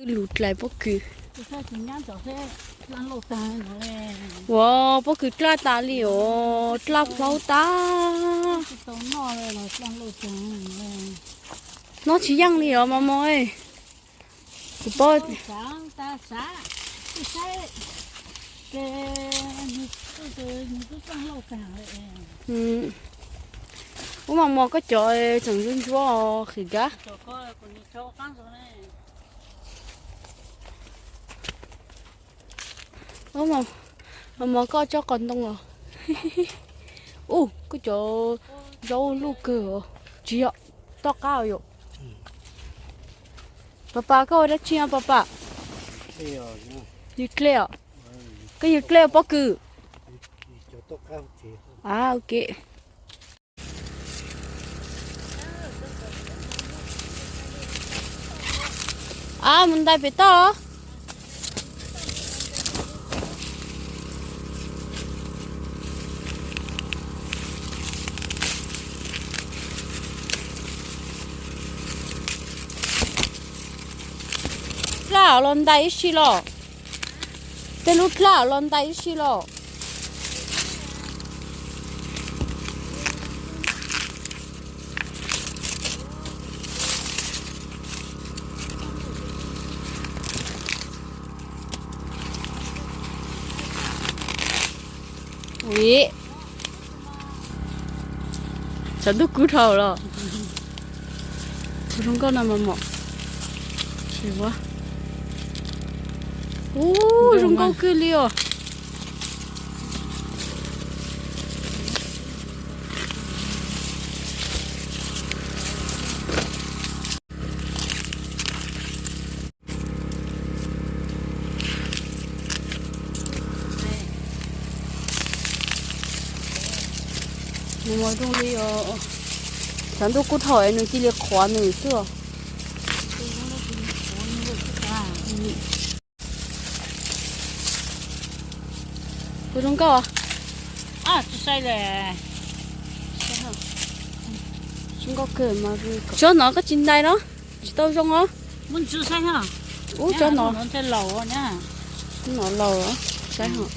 Lus dlais pob kws. Ua pob kws dlaj tas li os, dlaj plaub tas. Noj tsis yeej li os Mos Mos. Kuv paub. Ub, Mos Mos koj cov tseem ntsuab ntsuab qhwv kab. Mos Mos koj tsob qos ntoo os. Ub, koj cov zaub luj kawg os. Tsis yog, toj qab yom. Pas pas koj ua dab tsi os pas pas? Yws dlej os. Koj yws dlej ua pob kws. A, ok. A, mus ntais pem toj. Dlaj los ntais ib si los. Tej lub dlaj los ntais ib si los. Ui, tshav ntuj kub dhau los. Ua zoo nkauj no Mos Mos. Ub, zoo nkauj kawg li os. Nws mus zoo li os, tshav ntuj kub dhau es nws cia li qhuav nws xwb os. Ua zoo nkauj. Zoo nkauj kawg mas. Tsob no koj tsis ntais no, tsis tau zoo os. Ub, tsob no, no laus, saib os.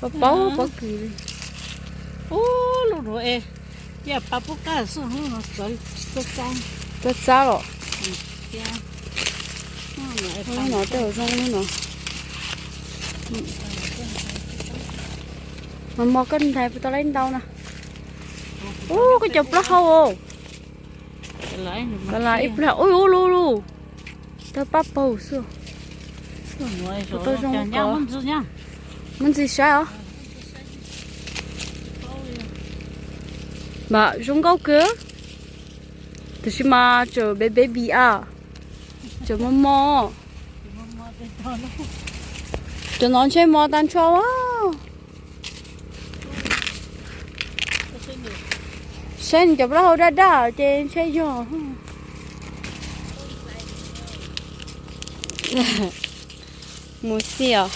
Paub paub kws li. Ub, lub nuav es, cia pa pub qab xwb, lub nuav txawv txab los. Lub no tej zaum zoo lub no. Mos Mos koj ntais puas tau laib ntau na. Ub, koj cov plaub hau os. Ka la ib pliag, ub, ub, lub lub. Tawg paj paug xwb. Kuv tau zoo ko. Muab ntxiv saib os. Mas zoo nkauj kawg. Tab sis mas tseem baby a. Tseem mos mos. Cov no ntshe mos tag nrho a. Saib nws cov plaub hau daj daj ces ntshe yog. Mus xij os.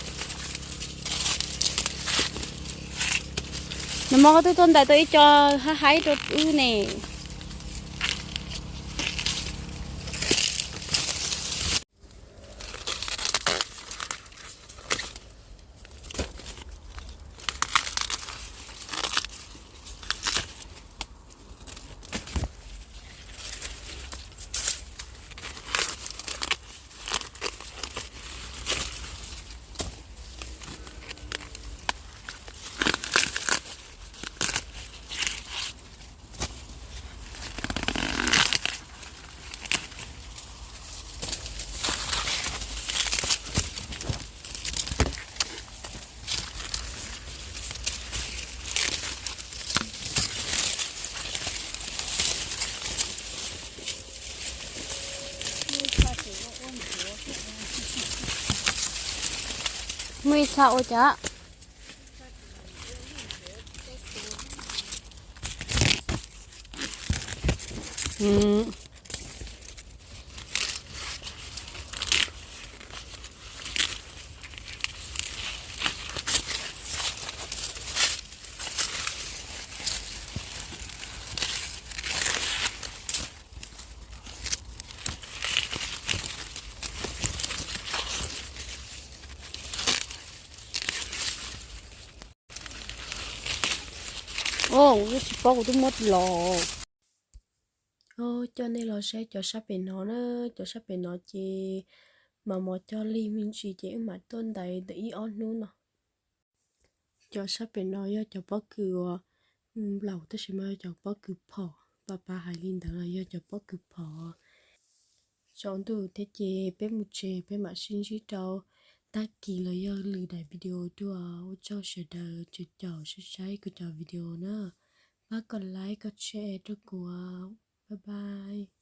Nag hmo koj twb tuaj ntais tau ib co haib haib rau wb ne. Muaj ib txha ua cas. Os, wb tsis paub, kuv twb muab los. Coj nej los saib cov sab pem no na, cov sab pem no ces mas mos cog lig me ntsis ces wb mam tuaj ntais ntawm ib ob hnub no. Cov sab pem no yog cov pob kws uas nplaum tab sis mas yog cov pob kws phom, pas pas hais li ntawd los yog cov pob kws phom. Tsaus ntuj thiab ces peb mus tsev, peb mam sib ntsib rau tag kis los yog lwm daim video dua. Ua tsaug sawv daws tseem caum saib kuv cov video na. Pab kom like kom share rau kuv. Bye bye.